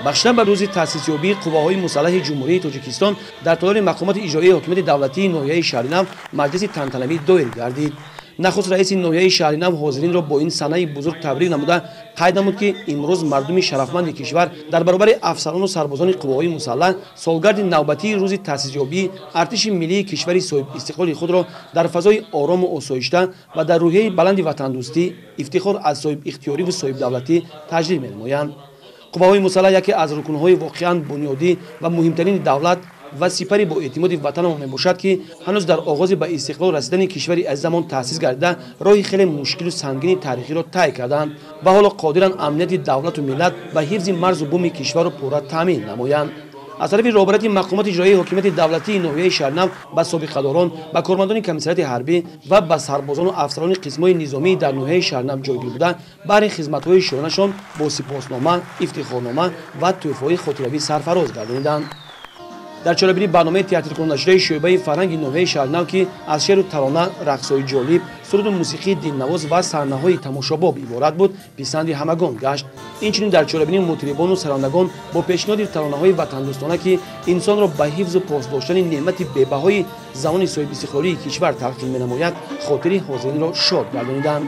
Бахшидан ба рӯзи таъсисёбии қувваҳои мусаллаҳи Ҷумҳурии Тоҷикистон дар толори мақомоти иҷроии ҳокимияти давлатии ноҳияи Шаҳринав маҷлиси тантанавӣ доир гардид. Нахуст раиси ноҳияи Шаҳринав ҳозиринро бо ин санаи бузург табрик намуда, қайд намуд, ки имрӯз мардуми шарафманди кишвар дар баробари афсарону сарбозони қувваҳои мусаллаҳ солгарди навбатии рӯзи таъсисёбии артиши миллии кишвари соҳибистиқлоли худро дар фазои орому осоишта ва дар рӯҳияи баланди ватандӯстӣ, ифтихор аз соҳибихтиёриву соҳибдавлатӣ таҷлил менамоянд. Қувваҳои мусаллаҳ яке аз рукнҳои воқеан бунёдӣ ва муҳимтарини давлат ва сипари боэътимоди ватанамон мебошад, ки ҳанӯз дар оғози ба истиқлол расидани кишвари азизамон таъсис гардида, роҳи хеле мушкилу сангини таърихиро тай карданд ва ҳоло қодиранд амнияти давлату миллат ва ҳифзи марзу буми кишварро пурра таъмин намоянд. Аз тарафи роҳбарияти мақомоти иҷроии ҳокимияти давлатии ноҳияи Шаҳринав ба собиқадорон, ба кормандони комиссариати ҳарбӣ ва ба сарбозону афсарони қисмҳои низомии дар ноҳияи Шаҳринав ҷойгир буда, баҳри хизматҳои шоёнашон бо сипоснома, ифтихорнома ва тӯҳфаҳои хотиравӣ сарфароз гардониданд. Дар чорабинӣ барномаи театркунонашудаи шӯъбаи фарҳанги ноҳияи Шаҳринав, ки аз шеъру тарона, рақсҳои ҷолиб, суруду мусиқии дилнавоз ва саҳнаҳои тамошобоб иборат буд, писанди ҳамагон гашт. Инчунин дар чорабинӣ мутрибону сарондагон бо пешниҳоди таронаҳои ватандӯстона, ки инсонро ба ҳифзу пос доштани неъмати бебаҳои замони соҳибистиқлолии кишвар талқин менамояд, хотири ҳозиринро шод гардониданд.